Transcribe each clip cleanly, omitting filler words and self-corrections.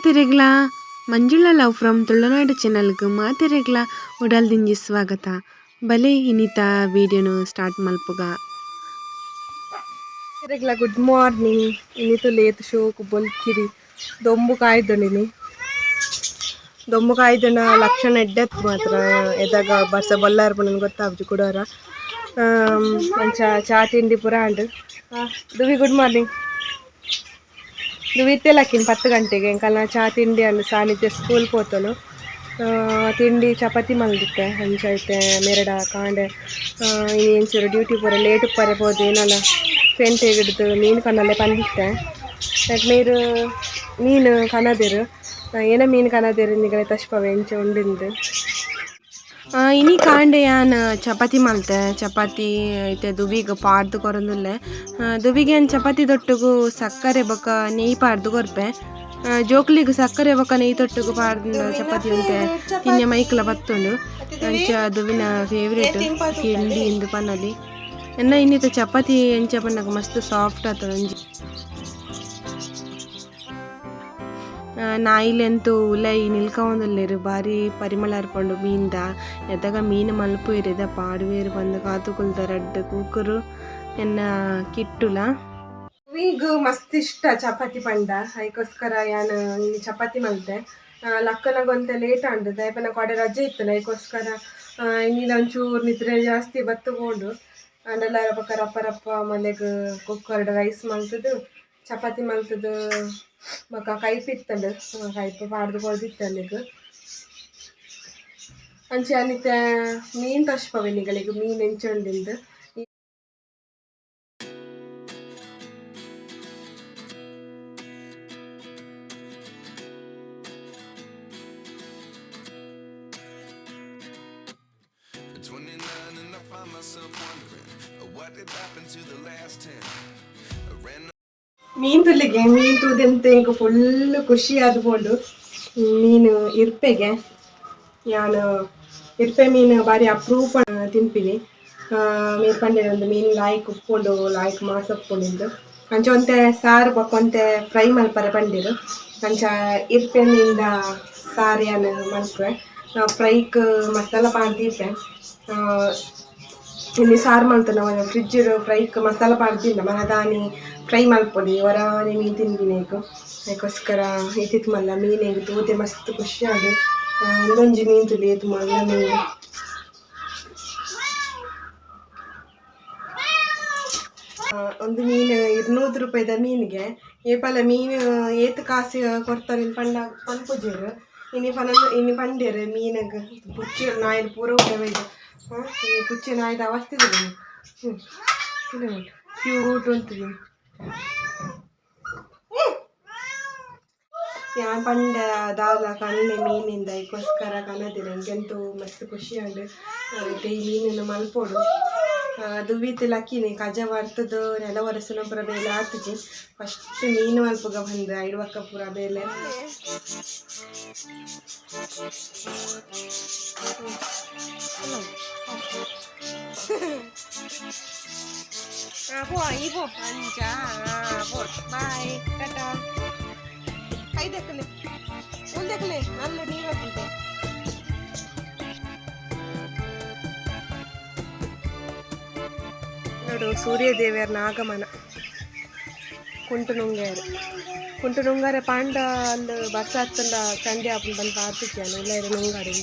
ಮಾತೆರೆಗ್ಲ Manjula love from Tulunadu ಚಾನಲ್ಗ್ ಮಾತೆರೆಗ್ಲ ಉಡಲ್ ದಿಂಜಿ ಸ್ವಾಗತ. ಬಲೆ ಇನಿತ ವೀಡಿಯೋನು ಸ್ಟಾರ್ಟ್ ಮಲ್ಪುಗ. ರೆಗ್ಲ ಗುಡ್ ಮಾರ್ನಿಂಗ್. ಇನ್ನಿತು ಲೇತ್ ಶೋಕು ಬೊಲ್ಕಿರಿ ದೊಂಬು ಕಾಯ್ದೊಂಡಿನಿ. ದೊಂಬು ಕಾಯ್ದನ ಲಕ್ಷಣ ಎಡ್ಡೆತ್ ಮಾತ್ರ ಎದಾಗ ಬರ್ಸ ಬೊಲ್ಲಾರ್ ಪಂಡ ಗೊತ್ತಾಪುಜಿ ಕುಡೋರ. ಅಂಚ ಚಾ ತಿಂಡಿ ಪೂರ ಆಂಡ್. ದುವಿ ಗುಡ್ ಮಾರ್ನಿಂಗ್. ದುವಿ ಇತ್ತೆ ಲಕ್ಕಿನ 10 ಗಂಟೆಗೆ ಎಂಕಲ್ನ ಚಾ ತಿಂಡಿ ಅಂಡ್ ಸಾನಿಧ್ಯ ಸ್ಕೂಲ್ ಪೋತಲು. ತಿಂಡಿ ಚಪಾತಿ ಮಲ್ದಿತ್ತೆ. ಅಂಚ ಇತ್ತೆ ಮೆರಡ ಕಾಂಡೆ ಇನಿ ಎಂಚೂರು ಡ್ಯೂಟಿ ಪೂರ ಲೇಟ್ ಉಪ್ಪರೆ ಪೋದು ಏನಲ್ಲ ಪೇಂಟೆಗ್ ಹಿಡ್ದು ಮೀನು ಕನಲೆ ಪಂದಿತ್ತೆ. ಲೈಕ್ ನೀರು ಮೀನು ಕನದೆರು ಏನ ಮೀನು ಕನದೆರು ನಿಗಲೆ ತಶ್ಪವೆ ಎಂಚ ಉಂಡಿಂದು. ಇನಿ ಕಾಂಡೆ ಯಾನ್ ಚಪಾತಿ ಮಲ್ತೆ. ಚಪಾತಿ ಇತ್ತೆ ದುಬಿಗ್ ಪಾಡ್ದು ಕೊರೊಂದುಲ್ಲೆ. ದುಬಿಗೆ ಯಾನ್ ಚಪಾತಿ ದೊಟ್ಟುಗು ಸಕ್ಕರೆ ಬೊಕ ನೆಯ್ ಪಾಡ್ದು ಕೊರ್ಪೆ. ಜೋಕ್ಲಿಗ್ ಸಕ್ಕರೆ ಬೊಕ ನೆಯ್ ತೊಟ್ಟುಗು ಪಾಡ್ದು ಚಪಾತಿ ಉಂತೆ ತಿನ್ಯ ಮೈಕ್ಲ ಬತ್ತುಂಡು. ಅಂಚ ದುಬಿನ ಫೇವರೇಟ್ ತಿಂಡಿ ಇಂದು ಪನಲಿ. ಎನ್ನ ಇನ್ನಿತ ಚಪಾತಿ ಎಂಚ ಪನ್ನಗ ಮಸ್ತ್ ಸಾಫ್ಟ್ ಆತದ ಒಂಜಿ. ನಾಯಿಲೆಂತೂ ಉಲೈ ನಿಲ್ಕವೊಂದುಲ್ಲೆರ್ ಬಾರಿ ಪರಿಮಳ ಅರ್ಪುಂಡು ಮೀನ್ದ. ಎದಗ ಮೀನು ಮಲ್ಪುವೆರ್ ಎದ ಪಾಡುವೆರ್ ಪಂದ್ ಕಾತುಕುಲ್ದ ರಡ್ಡ್ ಕೂಕುರು ಎನ್ನ ಕಿಟ್ಟುಲ. ಈಗ ಮಸ್ತ್ ಇಷ್ಟ ಚಪಾತಿ ಪಂಡ ಐಕೋಸ್ಕರ ಯಾನ್ ಇನಿ ಚಪಾತಿ ಮಲ್ತೆ. ಲಕ್ಕನಗ ಒಂತೆ ಲೇಟ್ ಆಂಡ್ ದಾಯೆ ಕೊಡೆ ರಜೆ ಇತ್ತಲ್ಲ ಐಕೋಸ್ಕರ ಇನ್ನಿಲ ಒಂಚೂರು ನಿದ್ರೆ ಜಾಸ್ತಿ ಬತ್ತು ಪೋಂಡು. ಅಂಡಲ ಬೊಕ ರಪ್ಪ ರಪ್ಪ ಮಲೆಗ್ ಕುಕ್ಕರ್ಡ್ ರೈಸ್ ಮಲ್ತದು ಚಪಾತಿ ಮಲ್ತದು ಬೊಕ ಕೈಪು ಇತ್ತಂಡು ಕೈಪು ಪಾಡ್ದು ಕೊರ್ದಿತ್ತೆ ಅಲ್ಲಿಗ್. ಅಂಚೆ ಅನಿತೆ ಮೀನು ತಶ್ಪವೆ ನಿಗಳಿಗೆ ಮೀನು ಎಂಚ ಉಂಡಿಂದು. At 29 and I find myself wondering what did happen to the last 10. I ran ಮೀನು ತುಲ್ಲಿಗೆ ಮೀನು ತೂದೆಂತ ಎಂಕ್ ಫುಲ್ ಖುಷಿ ಆದ್ ಪೋಂಡು. ಮೀನು ಇರ್ಪೆಗೆ ಯಾನ್ ಇರ್ಪೆ ಮೀನು ಬಾರಿ ಅಪರೂಪ ತಿನ್ಪಿನಿ. ಮೀನು ಪಂಡೆರ್ ಒಂದು ಮೀನು ಲಾಯ್ಕ್ ಉಪ್ಪುಂಡು ಲಾಯ್ಕ್ ಮಾಸ ಉಪ್ಪುಂಡು. ಅಂಚ ಒಂತೆ ಸಾರು ಬೊಕ ಒಂತೆ ಫ್ರೈ ಮಲ್ಪರೆ ಪಂಡೆರ್. ಅಂಚ ಇರ್ಪೆ ಮೀನ್ದ ಸಾರು ಯಾನ್ ಮಲ್ಪುವೆ. ಫ್ರೈಕ್ ಮಸಾಲ ಪಾಡ್ದಿಪ್ಪೆ. ಇಲ್ಲಿ ಸಾರು ಮಲ್ತನ ಫ್ರಿಜ್ ಫ್ರೈಕ್ ಮಸಾಲ ಪಾಡ್ದಿಲ್ಲ ಮನದಾನಿ ಫ್ರೈ ಮಲ್ಪೊಲಿ ಒರಾನೆ ಮೀನು ತಿನ್ಪಿನೇಕ್. ಅದಕ್ಕೋಸ್ಕರ ಇತ್ತಿತ್ತು ಮಲ್ಲ ಮೀನೆಗ್ ತೂತೆ ಮಸ್ತ್ ಖುಷಿ ಆಂಡ್. ಒಂದೊಂಜಿ ಮೀನು ತುಲಿ ಏತ್ ಮಲ್ಲ ಮೀನು. ಒಂದು ಮೀನು 200 ರೂಪಾಯಿದ ಮೀನಿಗೆ. ಏಪಲ ಮೀನು ಏತ್ ಕಾಸು ಕೊಡ್ತಾರೆ ಪಂಡ ಪನ್ಪುಜೆರ್. ಇನಿ ಪನ ಇನಿ ಪಂಡೆರ್ ಮೀನಗ್ ಪುಚ್ಚೆ ನಾಯಿಲ್ ಪೂರ ಉಂಡೆ. ಈ ಪುಚ್ಚೆ ನಾಯಿದ ಅವಸ್ಥೆ ಕ್ಯೂಟ್ ಉಂತುದು. ಯಾನ್ ಪಂಡ ದಾಲ ಕಣ್ಣೆ ಮೀನಿಂದ ಐಕೋಸ್ಕರ ಕನದಿರ ಎಂಕೆಂತೂ ಮಸ್ತ್ ಖುಷಿ ಆಂಡ್. ಇತ್ತೆ ಈ ಮೀನನ್ನು ಮಲ್ಪೊಡು. ದುವಿತ್ ಲಕ್ಕಿನಿ ಕಜ ಬರ್ತದು ನೆಲ ಒರೆಸುನ ಪೂರ ಬೇಲೆ ಆತುಜಿ. ಫಸ್ಟ್ ಮೀನು ಮಲ್ಪುಗ ಬಂದು ಐಡ್ ಬೊಕ್ಕ ಪೂರ ಬೇಲೆ. ಪೋ ಈ ಪೋ ಅಂಚ ಪೋ ಬಾಯ್ ಟಾಟಾ. ಕೈ ದೆಕ್ಕಲೆ ಉಲ್ ದೆಕ್ಕಲೆ ನಲ್ಲ ನೀರು ಹಾಕಿದ್ದೆ. ನೋಡು ಸೂರ್ಯದೇವಿಯರ್ನ ಆಗಮನ. ಕುಂಟು ನುಂಗೇರು ಕುಂಟು ನುಂಗಾರೆ ಪಾಂಡ ಅಲ್ಲಿ ಬರ್ಸ ಹತ್ತಂಡ ಚಂಡಿ ಆಪುಂಡು ಬಂದು ಪಾತಿದ್ಯಾನ ಇಲ್ಲ ಇರ ನುಂಗಾರೆ.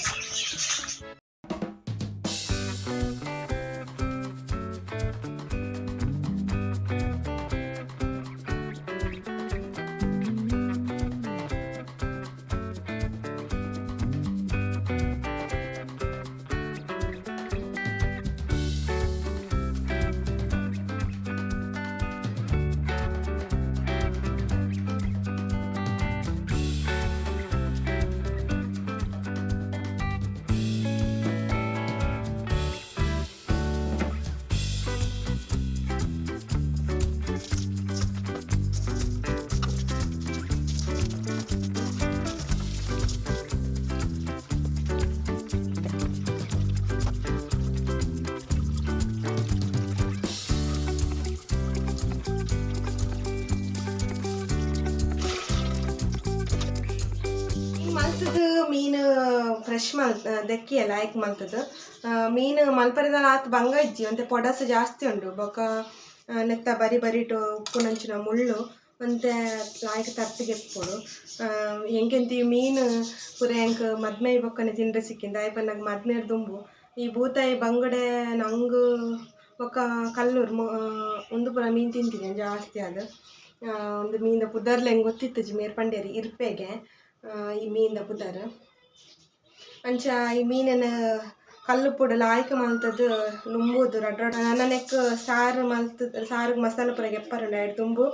ಫ್ರೆಶ್ ಮಲ್ ದೆಕ್ಕಿಯ ಲಾಯ್ಕ್ ಮಲ್ತದು ಮೀನು ಮಲ್ಪರೆದಲ್ಲ ಆತ್ ಬಂಗ ಇಜ್ಜಿ ಒಂತೆ ಪೊಡಸು ಜಾಸ್ತಿ ಉಂಡು ಬೊಕ ನೆತ್ತ ಬರಿ ಬರಿಟು ಉಪ್ಪುನಂಚಿನ ಮುಳ್ಳು ಒಂತೆ ಲಾಯ್ಕ್ ತತ್ತಿಗೆ ಎಪ್ಪೊಡು ಎಂಕೆಂತಿ ಮೀನು ಪೂರ ಎಂಕ್ ಮದ್ಮೆ ಬೊಕ್ಕನೆ ತಿಂಡ್ರೆ ಸಿಕ್ಕಿಂದ ಆಯ್ ಪನ್ನಗ ಮದ್ಮೇರ್ ದುಂಬು ಈ ಬೂತಾಯಿ ಬಂಗಡೆ ನಂಗು ಬೊಕ್ಕ ಕಲ್ಲೂರು ಉಂದು ಪೂರ ಮೀನು ತಿಂತೀನಿ ಜಾಸ್ತಿ ಅದು ಒಂದು ಮೀನ್ದ ಪುದರ್ಲ ಹೆಂಗೆ ಗೊತ್ತಿತ್ತು ಮೇರ್ ಪಂಡೇರಿ ಇರ್ಪೆಗೆ ಈ ಮೀನ್ದ ಪುದರ್ ಅಂಚ ಈ ಮೀನನ್ನು ಕಲ್ಲು ಪುಡಲ ಆಯ್ಕೆ ಮಲ್ತದ್ದು ನುಂಬುದು ರಡ್ಡ ರಡ್ಡ ನೆಕ್ ಸಾರು ಮಲ್ತದ ಸಾರಿಗೆ ಮಸಾಲೆ ಪೂರ ಗೆಪ್ಪರುಂಡು ಐಟ್ ದುಂಬು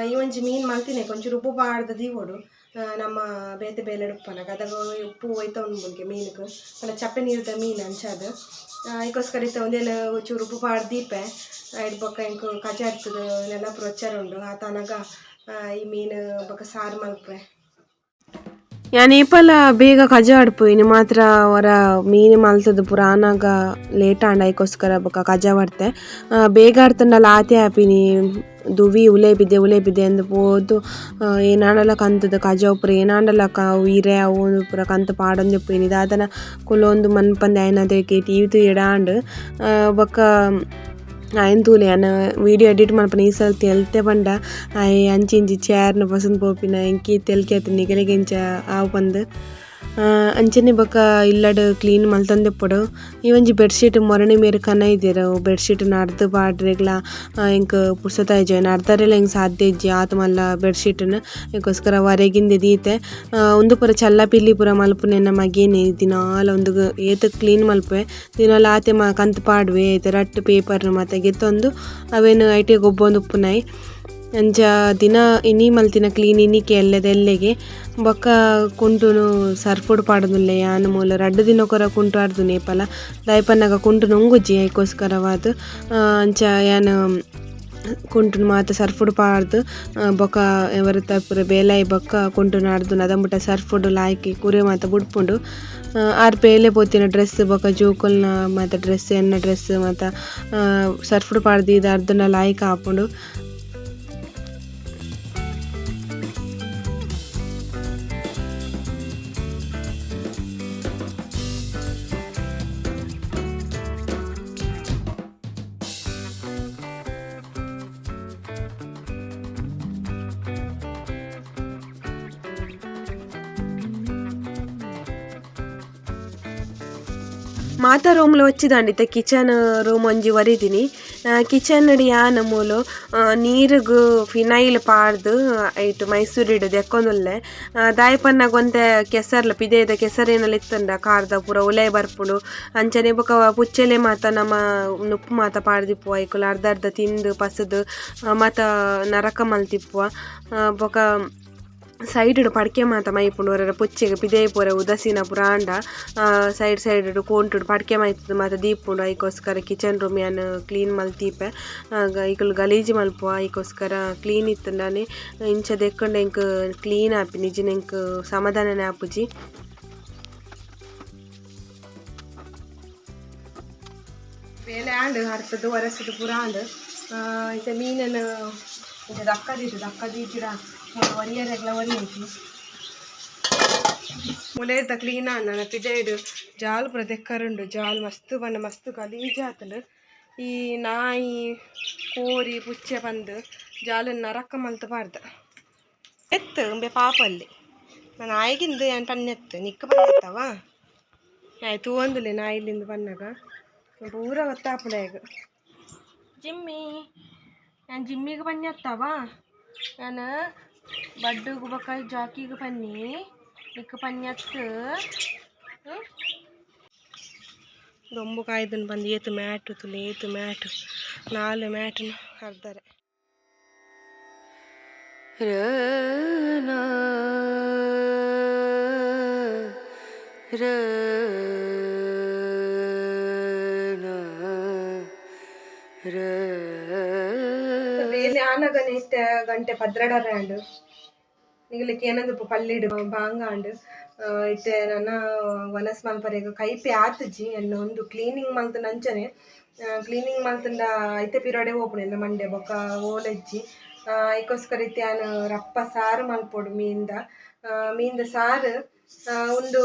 ಈ ಒಂಜಿ ಮೀನು ಮಲ್ತಿನಿ ಒಂಚೂರು ಉಪ್ಪು ಪಾಡ್ದು ದೀವೊಡು ನಮ್ಮ ಬೇತೆ ಬೇಲೆ ಉಪ್ಪನಗ ಅದಗ ಉಪ್ಪು ಒಯ್ತ ಉಂಡು ಮೀನುக்கு ಪಂಡ ಚಪ್ಪೆ ನೀರ್ದ ಮೀನು ಅಂಚಾದ ಐಕೋಸ್ಕರ ಇತ್ತ ಒಂದೇನು ಚೂರು ಉಪ್ಪು ಪಾಡ್ದು ದೀಪೆ ಐಟ್ ಬೊಕ್ಕ ಎಂಕ್ ಕಜ ಇರ್ತದೆ ನೆಲ ಪೂರ ಉಂಡು ಆತನಗ ಈ ಮೀನು ಬೊಕ್ಕ ಸಾರು ಮಲ್ಪೆ. ಯಾನ್ ಏಪಲ ಬೇಗ ಕಜ ಆಡ್ಪು ಇನಿ ಮಾತ್ರ ಹೊರ ಮೀನು ಮಲ್ತದ ಪೂರ ಆನಾಗ ಲೇಟ್ ಆಂಡ ಐಕೋಸ್ಕರ ಬೊಕ ಕಜ ಬರ್ತೆ ಬೇಗ ಆಡ್ತಂಡಲ ಆತೆ ಆಪಿನಿ ದುವಿ ಉಲೆ ಬಿದ್ದೆ ಉಲೆ ಬಿದ್ದೆ ಅಂದ್ ಪೋದು ಏನಾಂಡಲ ಕಂತದ ಕಜ ಪೂರ ಏನಾಂಡಲ ಇರೆ ಅವು ಪೂರ ಕಂತ್ ಪಾಡೊಂದು ಇಪ್ಪುನಿ ದಾದನ ಕುಲೊಂದು ಮನ್ಪಂದೆ ಆಯ್ನ ಟಿವಿ ತೂಯೆಡ ಆಂಡ್ ಬೊಕ ಆಯನ್ ತೂಲೆ ಯಾನ್ ವೀಡಿಯೋ ಎಡಿಟ್ ಮಲ್ಪುನ ಈ ಸರ್ತಿ ಎಲ್ತೆ ಪಂಡ ಆಯೆ ಅಂಚಿ ಇಂಚಿ ಚೇರ್ನ ಪಸಂದ್ ಪೋಪಿನ ಎಂಕಿ ತೆಲ್ಕೆ ಆತುಂಡು ನಿಗಲೆಗ್ ಎಂಚ ಆವು ಪಂದ್ ಅಂಚನೆ ಬೊಕ ಇಲ್ಲಡ್ ಕ್ಲೀನ್ ಮಲ್ತೊಂದಿಪ್ಪೊಡು ಈ ಒಂಜಿ ಬೆಡ್ಶೀಟ್ ಮೊರಣಿ ಮೇರ್ ಕನೈದೆರ್ ಅವು ಬೆಡ್ಶೀಟ್ ನ್ ಅರ್ದ್ ಪಾಡ್ರೆಗ್ಲ ಎಂಕ್ ಪುರ್ಸೊತ್ ಆಯಿಜಿ ಐನ್ ಅರ್ದರೆಲ ಎಂಕ್ ಸಾಧ್ಯ ಇಜ್ಜಿ ಆತ್ ಮಲ್ಲ ಬೆಡ್ಶೀಟ್ ನ್ ಐಕೋಸ್ಕರ ವರೆಗಿಂದ ದೀತೆ ಉಂದು ಪೂರ ಚಲ್ಲ ಪಿಲ್ಲಿ ಪೂರ ಮಲ್ಪುನ ಎನ್ನ ಮಗೇನೆ ದಿನಾಲ ಉಂದುಗ್ ಏತ್ ಕ್ಲೀನ್ ಮಲ್ಪುವೆ ದಿನಾಲ ಆತೆ ಕಂತ್ ಪಾಡುವೆ ಐತ ರಡ್ಡ್ ಪೇಪರ್ ಮಾತ ಗೆತ್ತೊಂದು ಅವೆನ್ ಐಟೆ ಗೊಬ್ಬೊಂದು ಉಪ್ಪುನೈ ಅಂಚ ದಿನ ಇನಿ ಮಲ್ತಿನ ಕ್ಲೀನ್ ಇನಿಕೆ ಎಲ್ಲೆದ ಎಲ್ಲೆಗೆ ಬೊಕ್ಕ ಕುಂಟುನು ಸರ್ಫುಡು ಪಾಡೊಂದುಲ್ಲೆ ಯಾನ್ ಮೂಲ ರಡ್ಡ್ ದಿನಕೊರ ಕುಂಟು ಅರ್ದುನಿ ಏಪಲ ದಾಯೆ ಪನ್ನಗ ಕುಂಟು ನುಂಗುಜಿ ಐಕೋಸ್ಕರವಾದ್ ಅಂಚ ಯಾನ್ ಕುಂಟುನು ಮಾತ ಸರ್ಫುಡು ಪಾಡ್ದ್ ಬೊಕ್ಕ ಎವರತ ಪೂರ ಬೇಲೆ ಆಯಿ ಬೊಕ್ಕ ಕುಂಟುನು ಅರ್ದುನು ಅದಂಬುಟ ಸರ್ಫುಡು ಲಾಯ್ಕಿ ಕುರೆ ಮಾತ ಬುಡ್ಪುಂಡು ಆರ್ ಬೇಲೆ ಪೋತಿನ ಡ್ರೆಸ್ ಬೊಕ್ಕ ಜೋಕುಲ್ನ ಮಾತ ಡ್ರೆಸ್ ಎನ್ನ ಡ್ರೆಸ್ ಮಾತ ಸರ್ಫುಡು ಪಾಡ್ದ್ ದೀದ್ ಅರ್ದುಂಡ ಲಾಯ್ಕ್ ಆಪುಂಡು. ಮಾತ ರೂಮ್ಲ ಒಚ್ಚಿದಾಂಡ್ ಇತ್ತೆ ಕಿಚನ್ ರೂಮ್ ಒಂಜಿ ಒರಿದಿನಿ ಕಿಚನ್ ಡ್ ಯಾನ್ ಮೂಲು ನೀರುಗು ಫಿನೈಲ್ ಪಾಡ್ದು ಐಟ್ ಮೈಸೂರಿಡ್ ದೆಕ್ಕೊಂದುಲ್ಲೆ ದಾಯೆ ಪನ್ನಗ ಒಂತೆ ಕೆಸರ್ಲ ಪಿದಯ್ದ ಕೆಸರ್ ಏನಲ ಇತ್ತುಂಡ ಕಾರ್ದ ಪೂರ ಉಲಯಿ ಬರ್ಪುಂಡು ಅಂಚನೆ ಬೊಕ ಪುಚ್ಚೆಲೆ ಮಾತ ನಮ ನುಪ್ಪು ಮಾತ ಪಾಡ್ದಿಪ್ಪುವ ಐಕುಲು ಅರ್ಧ ಅರ್ಧ ತಿಂದು ಪಸುದು ಮಾತ ನರಕ ಮಲ್ತಿಪ್ಪುವ ಬೊಕ ಸೈಡ್ ಡ್ ಪಡ್ಕೆ ಮಾತ ಮೈಪುಂಡು ಒರ ಪುಚ್ಚೆಗ್ ಪಿದಯಿ ಪೋರೆ ಉದಾಸೀನ ಪೂರ ಆಂಡ ಸೈಡ್ ಸೈಡ್ ಡ್ ಕೋಂಟುಡು ಪಡ್ಕೆ ಮೈತುದು ಮಾತ ದೀಪುಂಡು ಐಕೋಸ್ಕರ ಕಿಚನ್ ರೂಮ್ ಯಾನ್ ಕ್ಲೀನ್ ಮಲ್ತೀಪೆ ಐಕುಲು ಗಲೀಜು ಮಲ್ಪುವ ಐಕೋಸ್ಕರ ಕ್ಲೀನ್ ಇತ್ತುಂಡನೆ ಇಂಚ ದೆಕ್ಕುಂಡ ಎಂಕ್ ಕ್ಲೀನ್ ಆಪಿನಿ ಇಜ್ಜಿಂಡ ಎಂಕ್ ಸಮಾಧಾನನೆ ಆಪುಜಿ. ಬೇಲೆ ಆಂಡ್ ಅರ್ತದ ಒರೆಸುದು ಪೂರ ಆಂಡ್ ಇತ್ತೆ ಮೀನನ್ನು ಇಂಚ ದಕ್ಕದಿಟ್ಟು ದಕ್ಕದಿಜ್ಜಿಡ ಒರಿಯರೆಗ್ಲ ಒರಿಯೊಂಜಿ ಮುಲೇರ್ದ ಕ್ಲೀನ್ ಆಂಡ್ ನನ ಪಿದಯ್ಡ್ ಜಾಲ್ ಪೂರ ದೆಕ್ಕರುಂಡು ಜಾಲ್ ಮಸ್ತ್ ಪಂಡ ಮಸ್ತ್ ಗಲೀಜ್ ಆತುಂಡು ಈ ನಾಯಿ ಕೋರಿ ಪುಚ್ಚೆ ಪಂದ್ ಜಾಲನ್ ನರಕ ಮಲ್ತ್ ಪಾಡ್ದ ಎತ್ತು ಉಂಬೆ ಪಾಪಲ್ಲಿ ನಾಯಿಗಿಂದು ಯಾನ್ ಪನ್ನೆತ್ತು ನಿಕ್ಕ ಪನ್ನೆತ್ತವ ಆಯ್ ತೂವೊಂದುಲ್ಲೆ ನಾಯಿಲಿಂದು ಪನ್ನಗ ಪೂರ ಗೊತ್ತಾಪುಂಡು ಆಯಗ್ ಜಿಮ್ಮಿ ಯಾನ್ ಜಿಮ್ಮಿಗ್ ಪನ್ನೆತ್ತವ ಯಾನ್ ಬಡ್ಡುಗು ಬೊಕ ಜಾಕಿಗ್ ಪನ್ನಿ ನಿಕ್ಕ ಪನ್ನೆತ್ತು ದೊಂಬು ಕಾಯ್ದುನ್ ಪಂದ್ ಏತ್ ಮ್ಯಾಟ್ ತೂಲೆ ಏತ್ ಮ್ಯಾಟ್ ನಾಲ್ ಮ್ಯಾಟ್ನ್ ಅರ್ದರೆ. ಬೇಲೆ ಆನಗನೆ ಇತ್ತೆ ಗಂಟೆ 12 ಆಂಡ್ ನಿಗಲೆಗ್ ಏನಂದುಪ್ಪು ಪಲ್ಲಿಡ್ ಬಾಂಗ ಆಂಡ್ ಇತ್ತೆ ನನ ವನಸ್ ಮಲ್ಪರೆಗ್ ಕೈಪೆ ಆತುಜಿ ಎನ್ನ ಉಂದು ಕ್ಲೀನಿಂಗ್ ಮಲ್ತುಂಡ ಅಂಚನೆ ಕ್ಲೀನಿಂಗ್ ಮಲ್ತುಂಡ ಐತೆ ಪಿರೋಡೆ ಪೋಪುಂಡು ಎನ್ನ ಮಂಡೆ ಬೊಕ ಓಲೆಜ್ಜಿ ಐಕೋಸ್ಕರ ಇತ್ತೆ ಯಾನ್ ರಪ್ಪ ಸಾರು ಮಲ್ಪೊಡು ಮೀನ್ದ ಮೀನ್ದ ಸಾರು ಉಂದು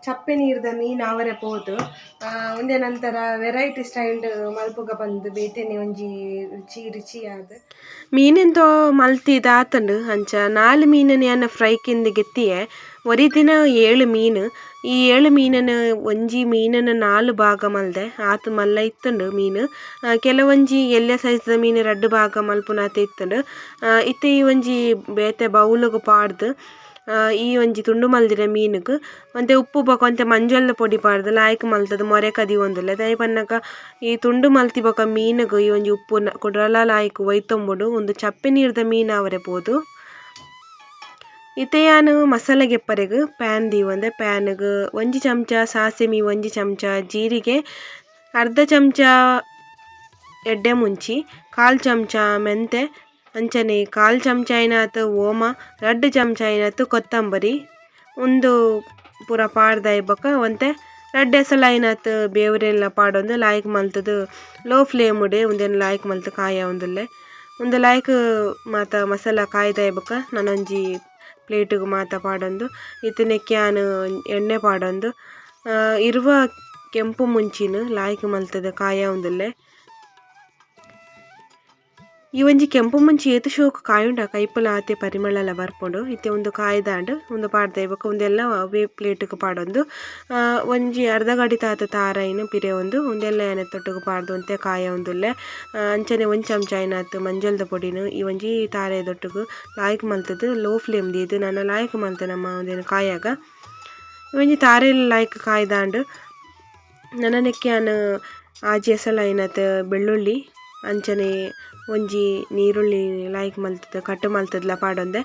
ಚಪ್ಪೆ ನೀರ್ದ ಮೀನ್ ಅವರೆ ಪೋದು ಒಂದೇ ನಂತರ ವೆರೈಟಿ ಸ್ಟೈಲ್ಡ್ ಮಲ್ಪುಗ ಬಂದು ಬೇತೆನೆ ಒಂಜಿ ರುಚಿ ರುಚಿ ಆದ್ ಮೀನೆಂತೋ ಮಲ್ತಿದಾತಂಡು ಅಂಚ ನಾಲ್ ಮೀನನ್ ಯಾನ ಫ್ರೈ ಕಿಂದ ಗೆತ್ತಿಯೆ ಒರಿ ದಿನ 7 ಮೀನು ಈ 7 ಮೀನನ ಒಂಜಿ ಮೀನನ 4 ಭಾಗ ಮಲ್ದೆ ಆತ್ ಮಲ್ಲ ಇತ್ತುಂಡು ಮೀನು ಕೆಲವೊಂಜಿ ಎಲ್ಲೆ ಸೈಜ್ದ ಮೀನು 2 ಭಾಗ ಮಲ್ಪುನಾತೆ ಇತ್ತುಂಡು ಇತ್ತೆ ಈ ಒಂಜಿ ಬೇತೆ ಬೌಲುಗು ಪಾಡ್ದು ಈ ಒಂಜಿ ತುಂಡು ಮಲ್ದಿನ ಮೀನುಗು ಒಂತೆ ಉಪ್ಪು ಬೊಕ ಒಂತೆ ಮಂಜೊಲ್ದ ಪೊಡಿ ಪಾಡ್ದು ಲಾಯ್ಕ್ ಮಲ್ತದು ಮೊರೆ ಕದಿ ಒಂದುಲ್ಲೆ ದಾಯೆ ಪನ್ನಗ ಈ ತುಂಡು ಮಲ್ತಿ ಬೊಕ ಮೀನುಗು ಈ ಒಂಜಿ ಉಪ್ಪು ಕುಡಲ ಲಾಯ್ಕ್ ಒಯ್ತೊಂಬುಡು ಉಂದು ಚಪ್ಪೆ ನೀರ್ದ ಮೀನು ಅವರೆ ಪೋದು. ಇತ್ತೆ ಯಾನ್ ಮಸಾಲೆ ಗೆಪ್ಪರೆಗ್ ಪ್ಯಾನ್ ದೀವೊಂದೆ ಪ್ಯಾನ್ಗ್ ಒಂಜಿ ಚಮಚ ಸಾಸಿಮಿ ಒಂಜಿ ಚಮಚ ಜೀರಿಗೆ ಅರ್ಧ ಚಮಚ ಎಡ್ಡೆ ಮುಂಚಿ 1/4 ಚಮಚ ಮೆಂತೆ ಅಂಚನೆ 1/4 ಚಮಚ ಐನಾತ್ ಓಮ 2 ಚಮಚ ಐನಾತ್ ಕೊತ್ತಂಬರಿ ಉಂದು ಪೂರ ಪಾಡ್ದಾಯಿ ಬೊಕ ಒಂತೆ 2 ಎಸಲ ಐನಾತ್ ಬೇವುರೆಲ್ಲ ಪಾಡೊಂದು ಲಾಯ್ಕ್ ಮಲ್ತದು ಲೋ ಫ್ಲೇಮ್ ಉಡೆ ಉಂದೆನ್ ಲಾಯ್ಕ್ ಮಲ್ತ್ ಕಾಯ ಉಂದುಲ್ಲೆ ಉಂದು ಲಾಯ್ಕ್ ಮಾತ ಮಸಾಲ ಕಾಯ್ದಾಯಿ ಬೊಕ ನನೊಂಜಿ ಪ್ಲೇಟುಗು ಮಾತ ಪಾಡೊಂದು ಇತ್ತೆ ನೆಕ್ಕೆ ಯಾನ್ ಎಣ್ಣೆ ಪಾಡೊಂದು 20 ಕೆಂಪು ಮುಂಚಿನ ಲಾಯ್ಕ್ ಮಲ್ತದ ಕಾಯ ಉಂದುಲ್ಲೆ. ಈ ಒಂಜಿ ಕೆಂಪು ಮುಂಚಿ ಏತ್ ಶೋಕು ಕಾಯುಂಡ ಕೈಪುಲ ಆತೆ ಪರಿಮಳಲ ಬರ್ಪುಂಡು ಇತ್ತೆ ಉಂದು ಕಾಯ್ದಾಂಡ್ ಉಂದು ಪಾಡ್ದಾಯಿ ಬೊಕ ಉಂದೆಲ್ಲ ಅವೇ ಪ್ಲೇಟುಗು ಪಾಡೊಂದು ಒಂಜಿ ಅರ್ಧ ಗಡಿ ತಾತ ತಾರೈನ್ ಪಿರೆ ಉಂದು ಉಂದೆಲ್ಲ ಯಾನ್ ತೊಟ್ಟುಗು ಪಾಡ್ದು ಒಂತೆ ಕಾಯ ಉಂದುಲ್ಲೆ ಅಂಚನೆ ಒಂಜಿ ಚಮಚ ಐನಾತ್ ಮಂಜೊಲ್ದ ಪೊಡಿನ್ ಈ ಒಂಜಿ ತಾರೆ ದೊಟ್ಟುಗು ಲಾಯ್ಕ್ ಮಲ್ತದು ಲೋ ಫ್ಲೇಮ್ ದೀದ್ ನನ ಲಾಯ್ಕ್ ಮಲ್ತ ನಮ್ಮ ಉಂದೆನ್ ಕಾಯಾಗ ಒಂಜಿ ತಾರೆ ಲಾಯ್ಕ್ ಕಾಯ್ದಾಂಡ್ ನನ ನೆಕ್ಕೆ ಯಾನ್ ಆಜಿ ಎಸಲ ಐನಾತ್ ಬೆಳ್ಳುಳ್ಳಿ ಅಂಚನೆ ಒಂಜಿ ನೀರುಳ್ಳಿ ಲಾಯ್ಕ್ ಮಲ್ತದು ಕಟ್ ಮಲ್ತದ್ಲ ಪಾಡೊಂದೆ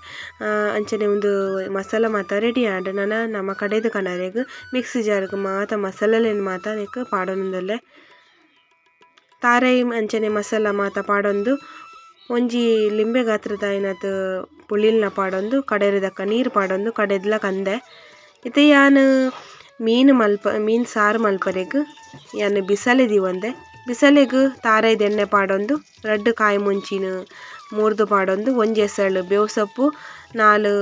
ಅಂಚನೆ ಉಂದು ಮಸಾಲ ಮಾತ ರೆಡಿ ಆಂಡ್ ನನ ನಮ ಕಡೆದ ಕನರೆಗ್ ಮಿಕ್ಸಿ ಜಾರ್ಗ್ ಮಾತ ಮಸಾಲೆಲೆನ್ ಮಾತ ನೆಕ್ ಪಾಡೊಂದುಲ್ಲೆ ತಾರೈ ಅಂಚನೆ ಮಸಾಲ ಮಾತ ಪಾಡೊಂದು ಒಂಜಿ ಲಿಂಬೆ ಗಾತ್ರದ ಐನಾತ್ ಪುಳಿಲ್ನ ಪಾಡೊಂದು ಕಡೆರದಕ್ಕ ನೀರು ಪಾಡೊಂದು ಕಡೆದ್ಲ ಕಂದೆ. ಇತ್ತೆ ಯಾನ್ ಮೀನು ಮಲ್ಪ ಮೀನು ಸಾರು ಮಲ್ಪರೆಗ್ ಯಾನ್ ಬಿಸಲೆ ದೀವೊಂದೆ ಬಿಸಲೆಗ್ ತಾರೈದ ಎಣ್ಣೆ ಪಾಡೊಂದು 2 ಕಾಯಿ ಮುಂಚಿನ ಮೂರ್ದು ಪಾಡೊಂದು ಒಂಜಿ ಎಸಳು ಬೇವು ಸೊಪ್ಪು 4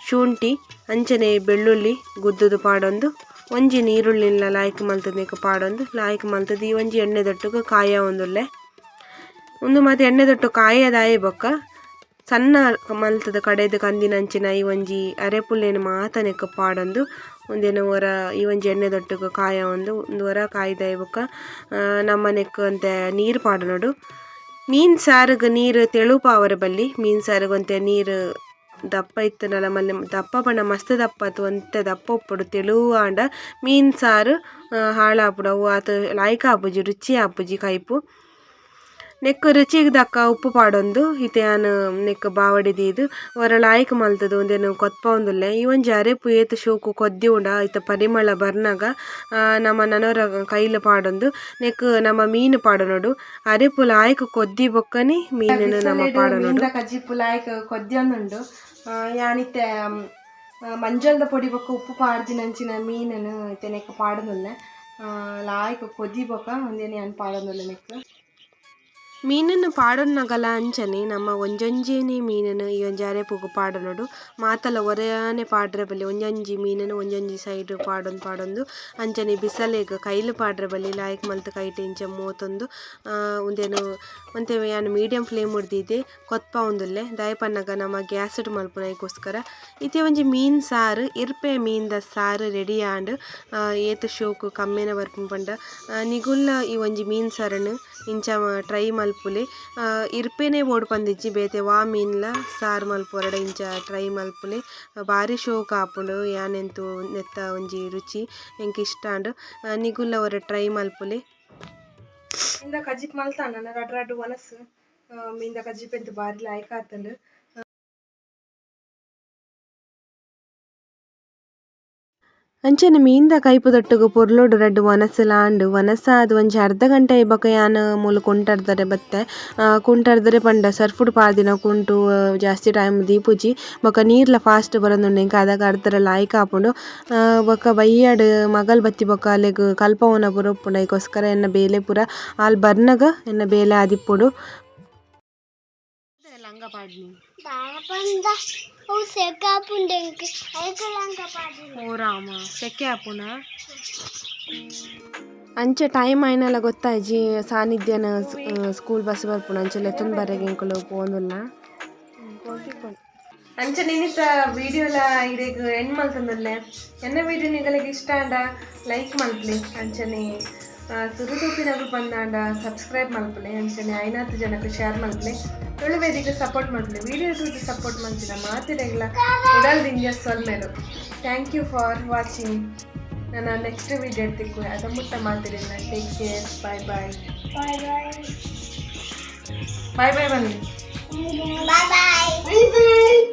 ಶುಂಠಿ ಅಂಚನೆ ಬೆಳ್ಳುಳ್ಳಿ ಗುದ್ದುದು ಪಾಡೊಂದು ಒಂಜಿ ನೀರುಳ್ಳಿಲ ಲಾಯ್ಕ್ ಮಲ್ತದ ಪಾಡೊಂದು ಲಾಯ್ಕ್ ಮಲ್ತದ ಈ ಒಂಜಿ ಎಣ್ಣೆ ದೊಟ್ಟುಗು ಕಾಯ ಉಂದುಲ್ಲೆ ಉಂದು ಮಾತ ಎಣ್ಣೆ ದೊಟ್ಟು ಕಾಯದಾಯಿ ಬೊಕ್ಕ ಸಣ್ಣ ಮಲ್ತದ ಕಡೆದ ಕಂದಿನಂಚಿನ ಈ ಒಂಜಿ ಅರೆಪುಲ್ಲೆನ್ ಮಾತ ನೆಕ್ ಪಾಡೊಂದು ಉಂದೆನ್ ಒರ ಈ ಒಂಜಿ ಎಣ್ಣೆ ದೊಟ್ಟುಗು ಕಾಯ ಉಂದು ಉಂದು ಒರ ಕಾಯ್ದಾಯಿ ಬೊಕ್ಕ ನಮ್ಮ ನೆಕ್ ಒಂತೆ ನೀರು ಪಾಡೊನೊಡು. ಮೀನ್ ಸಾರುಗು ನೀರು ತೆಳುಪಾವರೆ ಬಲ್ಲಿ ಮೀನ್ ಸಾರುಗು ಒಂತೆ ನೀರು ದಪ್ಪ ಇತ್ತುಂಡಲ ಮಲ್ಲೆ ದಪ್ಪ ಪಂಡ ಮಸ್ತ್ ದಪ್ಪ ಅತ್ ಒಂತೆ ದಪ್ಪ ಉಪ್ಪುಡು ತೆಳು ಆಂಡ ಮೀನ್ ಸಾರು ಹಾಳಾಪುಂಡು ಅವು ಆತ್ ಲಾಯ್ಕ್ ಆಪುಜಿ ರುಚಿ ಆಪುಜಿ ಕೈಪು. ನೆಕ್ ರುಚಿಗ್ ದಕ್ಕ ಉಪ್ಪು ಪಾಡೊಂದು ಇತ್ತೆ ಯಾನ್ ನೆಕ್ ಬಾವಡಿ ದೀದ್ ಒರ ಲಾಯ್ಕ್ ಮಲ್ತದು ಉಂದೆನ್ ಕೊತ್ಪೊಂದುಲ್ಲೆ ಈ ಒಂಜಿ ಅರೆಪು ಏತ್ ಶೋಕು ಕೊದ್ದಿ ಉಂಡ ಐತ ಪರಿಮಳ ಬರ್ನಗ ನಮ ನನೊರ ಕೈಲ್ ಪಾಡೊಂದು ನೆಕ್ ನಮ ಮೀನು ಪಾಡೊನೊಡು ಅರೆಪು ಲಾಯ್ಕ್ ಕೊದ್ದಿ ಬೊಕ್ಕನೆ ಮೀನುನು ನಮ ಪಾಡೊನೊಡು. ಕಜಿಪು ಲಾಯ್ಕ್ ಕೊದ್ದಿಯೊಂದುಂಡು ಯಾನ್ ಇತ್ತೆ ಮಂಜಲ್ದ ಪೊಡಿ ಬೊಕ್ಕ ಉಪ್ಪು ಪಾಡ್ದಿನಂಚಿನ ಮೀನನು ಇತ್ತೆ ನೆಕ್ ಪಾಡೊಂದುಲ್ಲೆ ಲಾಯ್ಕ್ ಕೊದ್ದಿ ಬೊಕ್ಕ ಉಂದೆನ್ ಯಾನ್ ಪಾಡೊಂದುಲ್ಲೆ ನೆಕ್. ಮೀನನ್ನು ಪಾಡೊನ್ನಗಲ ಅಂಚನೆ ನಮ್ಮ ಒಂಜೊಂಜೇನೆ ಮೀನನ್ನು ಈ ಒಂಜಿ ಅರೆಪುಗು ಪಾಡೊನೊಡು ಮಾತಲ ಒರಾನೆ ಪಾಡ್ರೆ ಬಲ್ಲಿ ಒಂಜೊಂಜಿ ಮೀನನ್ನು ಒಂಜೊಂಜಿ ಸೈಡ್ ಪಾಡೊಂದು ಪಾಡೊಂದು ಅಂಚನೆ ಬಿಸಲೆಗ್ ಕೈಲ್ ಪಾಡ್ರೆ ಬಲ್ಲಿ ಲಾಯ್ಕ್ ಮಲ್ತ್ ಕೈಟ್ ಇಂಚ ಮೋತೊಂದು ಉಂದೆನ್ ಒಂತೆ ಯಾನ್ ಮೀಡಿಯಂ ಫ್ಲೇಮ್ ದೀದ್ ಕೊತ್ಪಾವೊಂದುಲ್ಲೆ ದಾಯೆ ಪನ್ನಗ ನಮ ಗ್ಯಾಸ್ ಡ್ ಮಲ್ಪುನೈಕೋಸ್ಕರ. ಇತ್ತೆ ಒಂಜಿ ಮೀನ್ ಸಾರು ಇರ್ಪೆ ಮೀನ್ದ ಸಾರು ರೆಡಿ ಆಂಡ್ ಏತ್ ಶೋಕು ಕಮ್ಮೆನ ಬರ್ಪುಂಡು ಪಂಡ ನಿಗುಲ್ಲ ಈ ಒಂಜಿ ಮೀನ್ ಸಾರನ್ ಇಂಚ ಟ್ರೈ ಮಲ್ಪುಲೆ ಇರ್ಪೆನೆ ಬೋಡು ಪಂದಿಜ್ಜಿ ಬೇತೆ ವಾ ಮೀನ್ಲ ಸಾರು ಮಲ್ಪೊರಡ ಇಂಚ ಟ್ರೈ ಮಲ್ಪುಲೆ ಬಾರಿ ಶೋಕು ಆಪುಂಡು ಯಾನೆಂತು ನೆತ್ತ ಒಂಜಿ ರುಚಿ ಎಂಕ್ ಇಷ್ಟ ಆಂಡ್ ನಿಗುಲ್ಲ ಒರ ಟ್ರೈ ಮಲ್ಪುಲೆ. ಮೀನ್ದ ಕಜಿಪ್ ಮಲ್ತಾನ ರಡ್ಡ್ ರಡ್ಡ್ ವನಸ್ ಮೀನ್ದ ಕಜಿಪ್ ಎಂತ್ ಬಾರಿ ಲಾಯ್ಕ್ ಆತುಂಡು. ಅಂಚನೆ ಮೀನ್ದ ಕೈಪುದೊಟ್ಟುಗು ಪೊರ್ಲುಡು ರಡ್ಡ್ ವನಸುಲ ಆಂಡ್ ವನಸಾದ್ ಒಂಜಿ ಅರ್ಧ ಗಂಟೆ ಬೊಕ ಯಾನ್ ಮೂಲು ಕುಂಟರ್ದರೆ ಬತ್ತೆ ಕುಂಟರ್ದರೆ ಪಂಡ ಸರ್ಫುಡು ಪಾಡ್ದಿನ ಕುಂಟು ಜಾಸ್ತಿ ಟೈಮ್ ದೀಪುಜಿ ಬೊಕ ನೀರ್ಲ ಫಾಸ್ಟ್ ಬರೊಂದುಂಡು ಎಂಕ್ ಅದಗ ಅರ್ಧರ ಲಾಯ್ಕ್ ಆಪುಂಡು ಬೊಕ ಬಯ್ಯಡ್ ಮಗಲ್ ಬತ್ತಿ ಬೊಕ ಅಲೆಗ್ ಕಲ್ಪವುನ ಪೂರ ಉಪ್ಪುಂಡು ಐಕೋಸ್ಕರ ಎನ್ನ ಬೇಲೆ ಪೂರ ಆಲ್ ಬರ್ನಗ ಎನ್ನ ಬೇಲೆ ಆದಿಪ್ಪೊಡು. ಲಂಗ ಪಾಡ್ನಿ? ದಾಯ ಪಂಡ ಅವು ಸೆಕೆ ಆಪುಂಡು ಎಂಕ್, ಐಕ್ ಲಂಗ ಪಾಡಿನಿ. ಓ ರಾಮ, ಸೆಕೆ ಆಪುನ? ಅಂಚೆ ಟೈಮ್ ಆಯ್ನಲ ಗೊತ್ತಾಯ್ಜಿ. ಸಾನ್ನಿಧ್ಯನ ಸ್ಕೂಲ್ ಬಸ್ ಬರ್ಪುಂಡು, ಅಂಚೆ ಲೆತ್ತೊಂದು ಬರೆಗೆ ಎಂಕುಲು ಪೋಂದುಲ್ಲ. ಅಂಚೆ ನಿನ್ನಿತ ವಿಡಿಯೋಲ ಇರೆಗ್ ಎಂಡ್ ಮಲ್ತೊಂದುಲ್ಲೆ. ಎನ್ನ ವಿಡಿಯೋ ನಿಗಲಿಗೆ ಇಷ್ಟ ಆಂಡ ಲೈಕ್ ಮಲ್ಪಲೆ. ಅಂಚನೆ ಸುರು ತೂಪಿನಗು ಬಂದಾಂಡ ಸಬ್ಸ್ಕ್ರೈಬ್ ಮಲ್ಪಲೆ. ಅಂಚನೆ ಐನಾತ್ ಜನಕ್ಕೆ ಶೇರ್ ಮಲ್ಪಲೆ. ತುಳು ವೇದಿಕೆ ಸಪೋರ್ಟ್ ಮಲ್ಪಲೆ. ವಿಡಿಯೋ ತೂದು ಸಪೋರ್ಟ್ ಮಲ್ತಿನ ಮಾತೆರೆಗ್ಲ ಉಡಲ್ ದಿಂಜ ಸೊಲ್ಮೆಲು. Thank you for watching. ನನ್ನ ನೆಕ್ಸ್ಟ್ ವಿಡಿಯೋ ತಿಕ್ಕು ಅದ ಮುಟ್ಟ ಮಾತಿರಿಲ್ಲ. Take care, bye bye. Bye bye. Bye bye ಬನ್ನಿ. Bye boy.